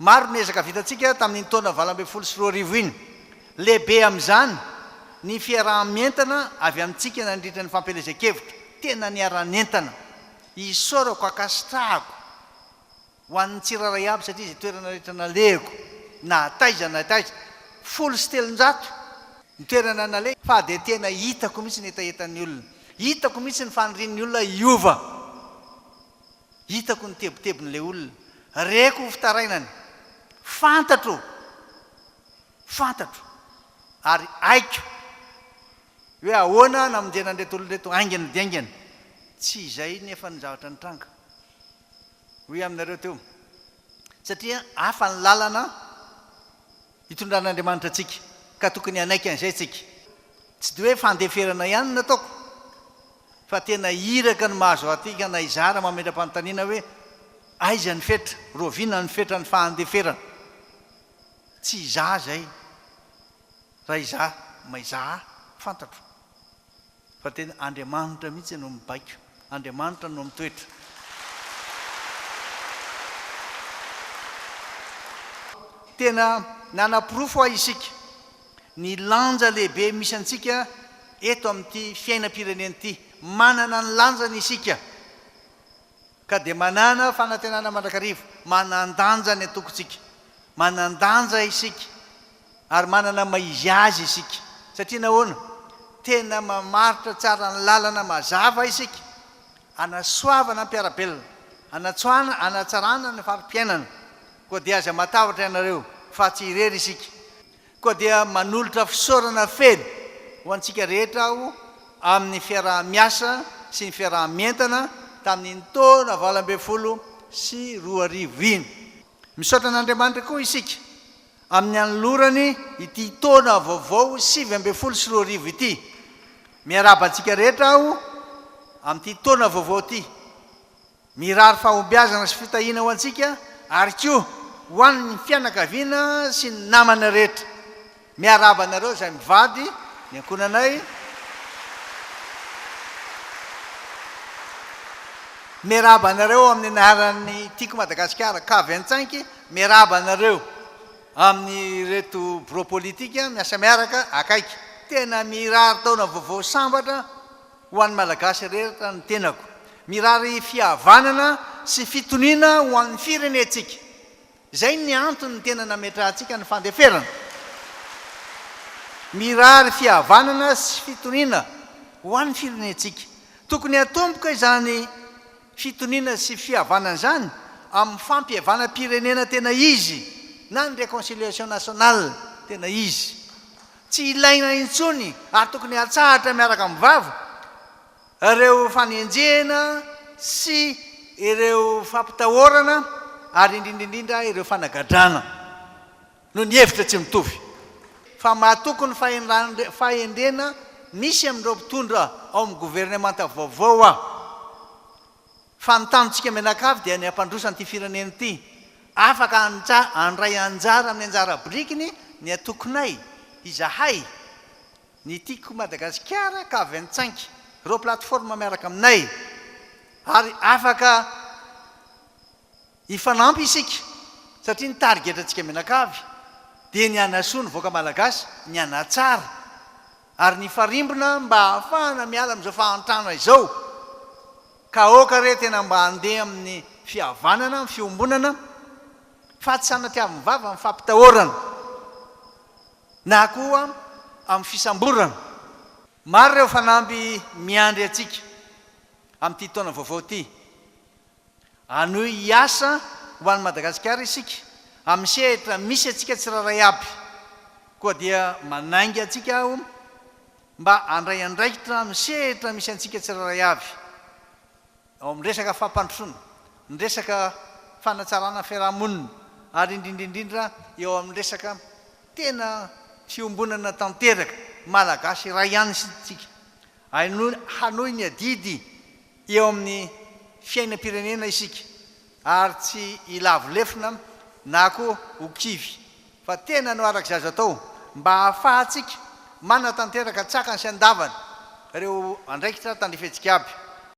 Maro ny ezaka vitantsika tamin'iny taona 2018 iny. Lehibe amin'izany ny fiaraha-mientana avy amintsika nandritra ny fampielezan-kevitra. Tena niara-nientana. Isaorako, ankasitrahako ho an'ny tsirairay avy satria izay toerana rehetra nalehako, na taiza na taiza, 310 ny toerana naleha fa dia tena hitako mihitsy ny hetahetan'ny olona. Hitako mihitsy ny fanirian'ny olona hiova. Hitako ny tebitebin'ilay olona. Reko ny fitarainany. Fantatro. Fantatro. Ary haiko hoe ahoana namonjena an'ireto olona ireto haingana dia haingana. Tsy izay nefa ny zavatra nitranga. Hoy aminareo teo. Satria hafa ny lalana itondran'Andriamanitra antsika, ka tokony hanaiky an'izay isika. Tsy dia hoe fandeferana ihany no nataoko, fa tena iraka no mahazo antsika na hizara mametra-panontaniana hoe, aiza ny fetra, rahoviana ny fetran'ny fahandeferana? Tsy izaho izay, raha izaho, ma izaho fantatro. Fa tena Andriamanitra mihitsy no mibaiko, Andriamanitra no mitoetra. Tena nanaporofo ahy isika ny lanja lehibe misy antsika eto amin'ity fiainam-pirenena ity. Manana ny lanjany isika ka dia manana fanantenana mandrakariva. Manan-danja ny antokontsika. Manan-danja isika ary manana maha izy azy isika. Satria nahoana? Tena mamaritra tsara ny lalana mazava isika, hanasoavana ny mpiara-belona, hanatsoahana, hanatsarana ny fari-piainana. Koa dia aza matahotra ianareo fa tsy irery isika. Koa dia manolotra fisaorana feno ho antsika rehetra aho amin'ny fiaraha-miasa sy ny fiaraha-mientana tamin'iny taona 2018 iny. Misaotra an'Andriamanitra koa isika amin'ny anolorany ity taona vaovao 2019 ity. Miarahaba antsika rehetra aho amin'ity taona vaovao ity. Mirary fahombiazana sy fitahiana ho antsika ary koa ho an'ny fianakaviana sy ny namana rehetra. Miarahaba anareo izay mivady, ny ankohonanay. Miarahaba anareo amin'ny anaran'ny Tiako Madagasikara, Cave Antsainky, miarahaba anareo amin'ireto birao politika miasa miaraka akaiky. Tena mirary taona vaovao sambatra ho an'ny Malagasy rehetra ny tenako. Mirary fihavanana sy fitoniana ho an'ny firenentsika. Izay ny antony tena nametrahantsika ny fandeferana. Mirary fihavanana sy fitoniana ho an'ny firenentsika. Tokony hatomboka izany fitoniana sy fihavanana izany amin'ny fampihavanam-pirenena tena izy na ny réconciliation nationale tena izy. Tsy ilaina intsony ary tokony hatsahatra miaraka amin'ny vava ireo fanenjehana sy ireo fampitahorana ary indrindra indrindra ireo fanagadrana noho ny hevitra tsy mitovy. Fa mahatoky ny fahendrena misy amin'ireo mpitondra ao amin'ny governemanta vaovao aho fa ny tanjontsika mianakavy dia ny hampandroso an'ity firenena ity. Afaka handray anjara amin'ny anjara birikiny ny antokonay, izahay. Ny Tiako Madagasikara ka avy any Tsainky, ireo plateforme miaraka aminay ary afaka hifanampy isika satria ny tarigetrantsika mianakavy dia ny hanasoa ny vahoaka malagasy, ny hanatsara ary ny hifarimbona mba hahafahana miala amin'izao fahantrana izao ka aoka re tena mba handeha amin'ny fihavanana, amin'ny fiombonana fa tsy sanatriavin'ny vava ny fampitahorana. Na koa amin'ny fisamborana. Maro ireo fanamby miandry antsika amin'ity taona vaovao ity. Hanohy hiasa ho an'i Madagasikara isika amin'ny sehatra misy antsika tsirairay aby. Koa dia manainga antsika aho mba handray andraikitra amin'ny sehatra misy antsika tsirairay avy. Ao amin'ny resaka fampandrosoana, ny resaka fanatsarana fiarahamonina ary indrindra indrindra eo amin'ny resaka tena fiombonana tanteraka, Malagasy iray ihany isika. Hanohy ny adidy eo amin'ny fiainam-pirenena isika ary tsy hilavo lefona na koa ho kivy fa tena no araka izay azo atao mba hahafahantsika manatanteraka an-tsakany sy an-davany ireo andraikitra tandrifentsika aby.